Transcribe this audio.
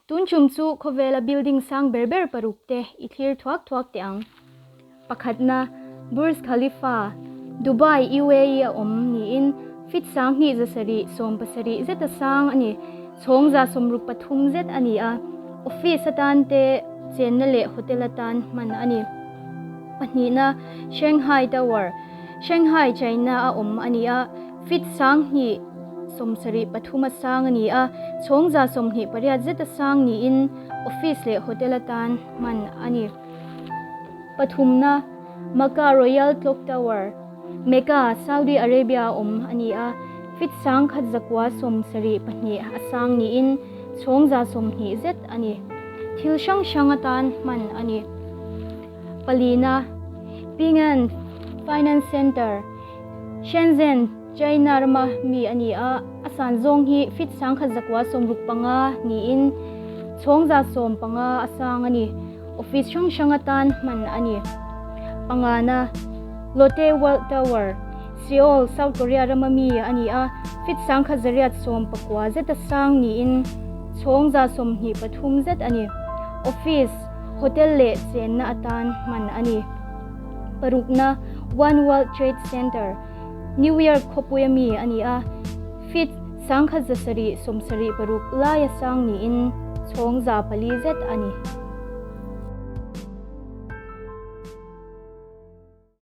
Tun tum chu khawvela building sang ber ber paruk te i thlir thuak thuak teh ang. Pakhatna, Burj Khalifa, Dubai, UAE a awm niin feet 2770 zeta sang a ni. Chhawng 63 zet a ni a, office atan te chenna leh hotel atan hman a ni. Pahnihna, Shanghai Tower, Shanghai, China a awm a ni a, feet 2073 a sang a ni a, chhawng 128 zeta sang niin office leh hotel atan hman a ni. Pathumna, Makkah Royal Clock Tower, Mecca, Saudi Arabia a awm a ni a, feet 1972 a sang niin chhawng 120 zet a ni. Thil hrang hrang atan hman a ni. Palina, Ping An Finance Center, Shenzhen, China rama mi a ni a, a san zawng hi feet 1965 niin chhawng 150 a sang a ni. Office hrang hrang atan hman a ni. Pangana, Lotte World Tower, Seoul, South Korea rama mi a ni a, feet 1890 zeta sang niin chhawng 123 zet a ni. Office, hotel leh chenna atan hman a ni. Parukna, One World Trade Center, New York khawpuia mi a ni a, feet 1776 laia sang niin chhawng 400 zet a ni.